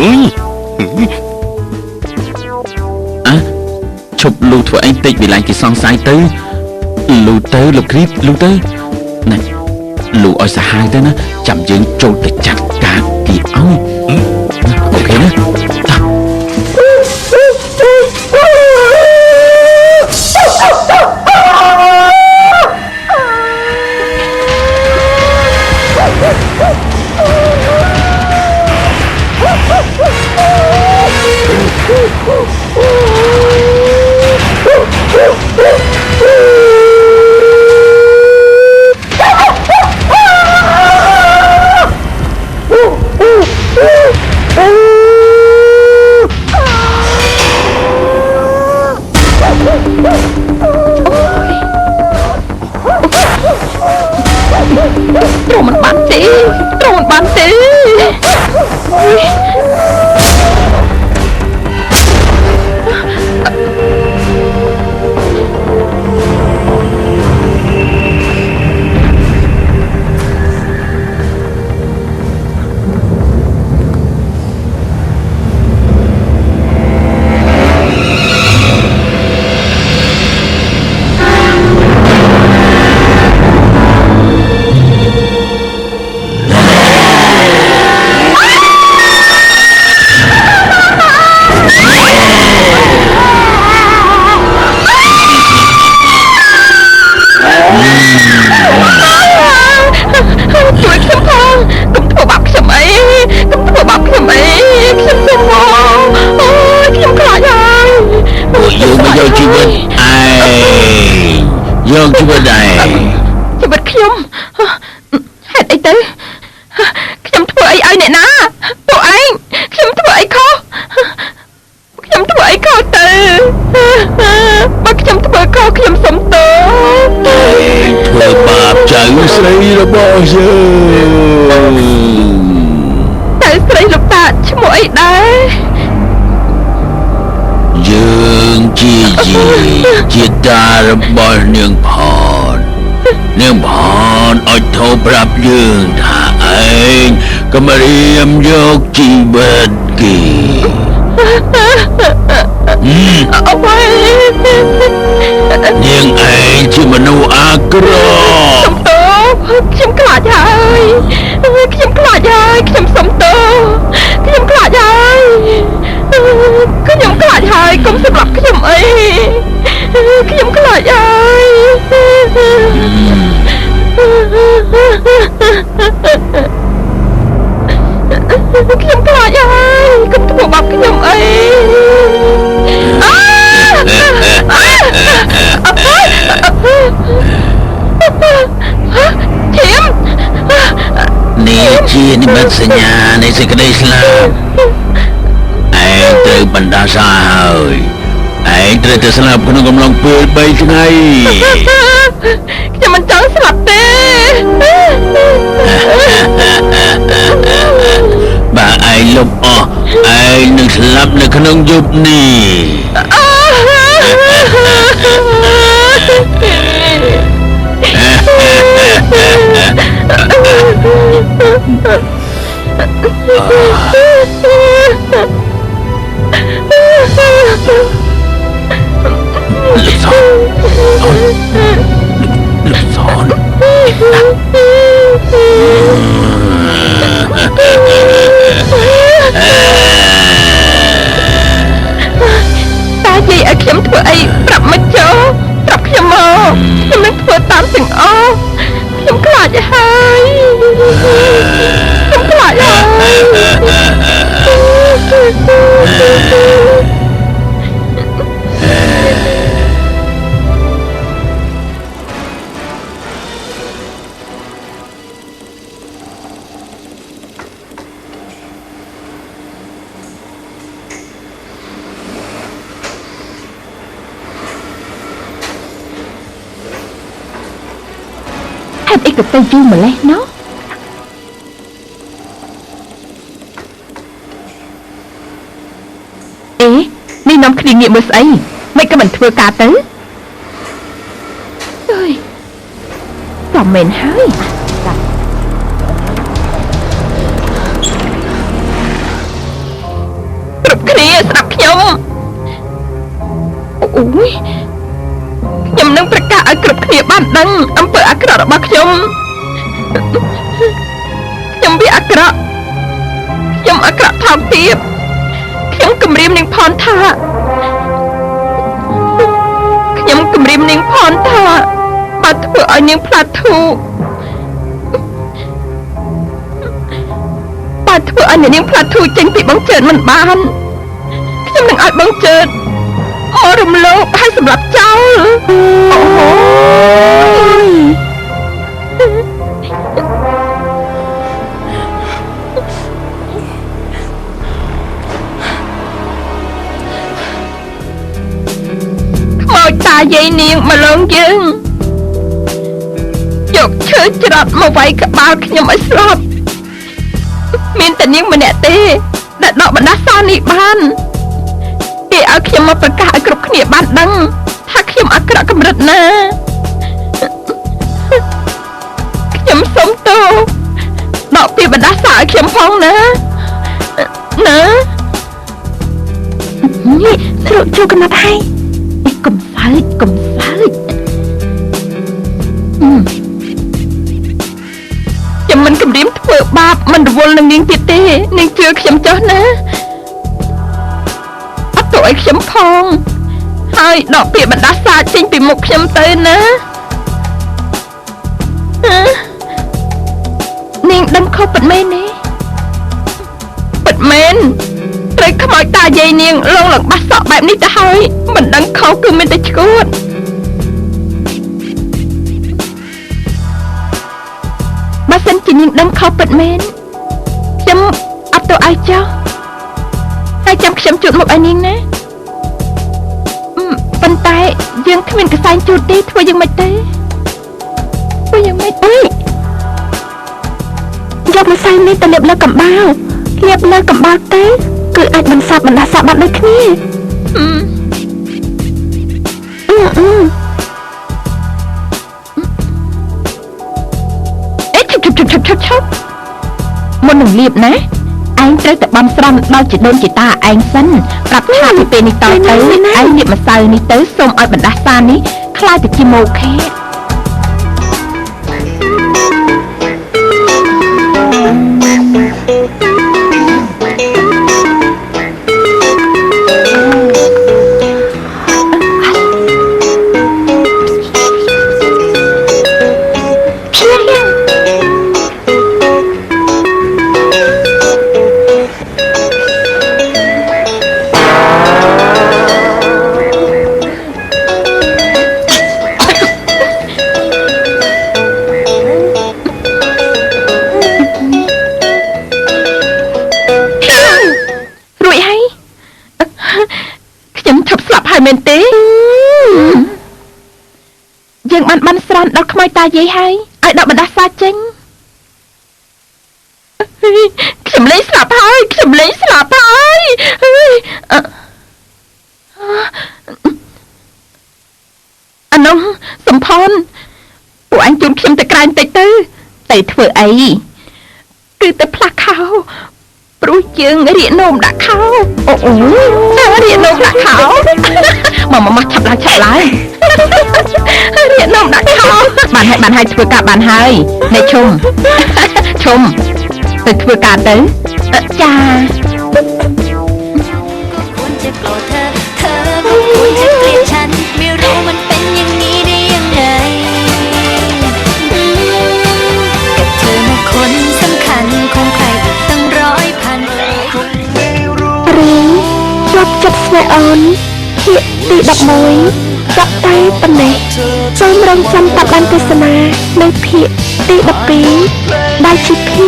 អ่ะឈប់លូធ្វើអីតិចវិឡ័យគេសង្ស័យទៅលូទៅលោកគ្រីបលូទៅណែលូឲ្យសាហាវទៅណាចាំយើងចូលទៅចាត់ការគេឲ្យអូខេណាតា ទ្រមិនបានទេទ្រមិនបានទេ ជួយខ្ញុំផងកុំធ្វើបាបខ្ញុំអីកុំធ្វើបាបខ្ញុំអីខ្ញុំសុំមកអូយខ្ញុំខ្លាចហើយ ពួកយើងមកយកជីវិតឯងយកជីវិតឯង ជីវិតខ្ញុំហេតុអីទៅខ្ញុំធ្វើអីឲ្យអ្នកណាពួកឯងខ្ញុំធ្វើអីខុសខ្ញុំធ្វើអីខុសទៅបើខ្ញុំធ្វើខុសខ្ញុំសុំទោស ឯងធ្វើបាបចៅស្រីរបស់យើង តែស្រីលោកតាឈ្មោះអីដែរ យើងជាយាយជាតារបស់នាងផននាងផនឲ្យធោប្រាប់យើងថាឯងគំរាមយកជីវិតគេ អូយ នាងឯងជាមនុស្សអាក្រក់ សុំទោសខ្ញុំខ្លាចហើយខ្ញុំខ្លាចហើយខ្ញុំសុំទោសខ្ញុំខ្លាចហើយខ្ញុំខ្លាចហើយកុំសម្លាប់ខ្ញុំអីខ្ញុំខ្លាចហើយខ្ញុំខ្លាចហើយកុំធ្វើបាបខ្ញុំអីអើ ធៀម នេះជានិមិត្តសញ្ញានៃសេចក្តីស្លាប់ឯងត្រូវបណ្ដាសាហើយឯងត្រូវទៅស្លាប់ក្នុងកំឡុងពេល3ថ្ងៃ ខ្ញុំមិនចង់ស្លាប់ទេ បើឯងលុបអស់ឯងនឹងស្លាប់នៅក្នុងយប់នេះ លោកសនលោកសន តាយាយឲ្យខ្ញុំធ្វើអីប្រាប់មកចុះប្រាប់ខ្ញុំមកខ្ញុំនឹងធ្វើតាមទាំងអស់ខ្ញុំខ្លាចហើយខ្ញុំខ្លាចហើយ ហេតុអីក៏ទៅយូរម្លេះណោះអេនេះនាំគ្នាងាកមើលស្អីមិនក៏មិនធ្វើការទៅអើយចាំមែនហើយ គ្រប់គ្នាស្ដាប់ខ្ញុំអូយខ្ញុំនឹងប្រកាសឲ្យគ្រប់គ្នាបានដឹងអំពើអាក្រក់របស់ខ្ញុំខ្ញុំវាអាក្រក់ខ្ញុំអាក្រក់ថោកទាបខ្ញុំគំរាមនាងផនថាខ្ញុំគំរាមនាងផនថាបើធ្វើឲ្យនាងផ្លាត់ធូបើធ្វើឲ្យនាងផ្លាត់ធូចេញពីបងជើតមិនបានខ្ញុំនឹងឲ្យបងជើតមករំលោភឲ្យសម្រាប់ចោលអូហូខ្មោចតាយាយនាងមកលងយើងយកឈើច្រត់មកវាយក្បាលខ្ញុំឲ្យស្លាប់មានតែនាងម្នាក់ទេដែលដកបណ្ដាសានេះបានគេឲ្យខ្ញុំមកប្រកាសឲ្យគ្រប់គ្នាបានដឹងថាខ្ញុំអាក្រក់កម្រិតណាខ្ញុំសូមទោសដកពីបណ្ដាសាឲ្យខ្ញុំផងណាណានេះជ្រក់ចូលកណាត់ហើយកុំសើចកុំសើចខ្ញុំមិនគំរាមធ្វើបាបមិនរវល់នឹងនាងទៀតទេនាងជឿខ្ញុំចុះណាអត់ទោសឲ្យខ្ញុំផងហើយដកពាក្យបណ្ដាសាចេញពីមុខខ្ញុំទៅណានាងដឹងខុសពិតមែនទេពិតមែនត្រូវខ្មោចតាយាយនាងលងឡើងបាសសក់បែបនេះទៅហើយមិនដឹងខុសគឺមានតែឈួតបើសិនជានាងដឹងខុសពិតមែនខ្ញុំអត់ទៅឲ្យចោះហើយចាំខ្ញុំជូតមុខឲ្យនាងណាប៉ុន្តែយើងគ្មានកសែងជូតទេធ្វើយ៉ាងម៉េចទេធ្វើយ៉ាងម៉េចអើយយកម្សៅនេះទៅលាបលើកំបោរលាបលើកំបោរទៅគឺអាចបន្សាបបណ្ដាសាបាត់ដូចគ្នាអេឈប់ឈប់ឈប់ឈប់ឈប់មុននឹងលាបណាឯងត្រូវតែបំស្រន់ដល់ជីដូនជីតាឯងសិនប្រាប់ថាពីពេលនេះតទៅឯងលាបម្សៅនេះទៅសូមឲ្យបណ្ដាសានេះក្លាយទៅជាមោខៈមែនទេយើងបានបានស្រន់ដល់ខ្មោចតាយាយហើយឲ្យដកបណ្ដាសាចេញខ្ញុំលែងស្លាប់ហើយខ្ញុំលែងស្លាប់ហើយអានោះសំផនពួកអញជូនខ្ញុំទៅក្រៅបន្តិចទៅទៅធ្វើអីគឺទៅផ្លាស់ខោព្រោះយើងរៀកនោមដាក់ខោអូអូរៀកនោមដាក់ខោមកមកឆាប់ឡើងឆាប់ឡើងរៀកនោមដាក់ខោបានហើយបានហើយធ្វើការបានហើយអ្នកឈុំឈុំទៅធ្វើការទៅចាควรจะโกรธเธอเธอก็ควรจะเกลียดฉันไม่รู้มันเป็นอย่างนี้ได้ยังไงกับเธอนะคนสำคัญของใครอีกตั้งร้อยพัน រឿងជាប់ចិត្តស្នេហ៍អូនភាគទី11ចាប់តែប៉ុណ្ណេះសូមរងចាំតាមដានទស្សនានៅភាគទី12ដែលជាភាគ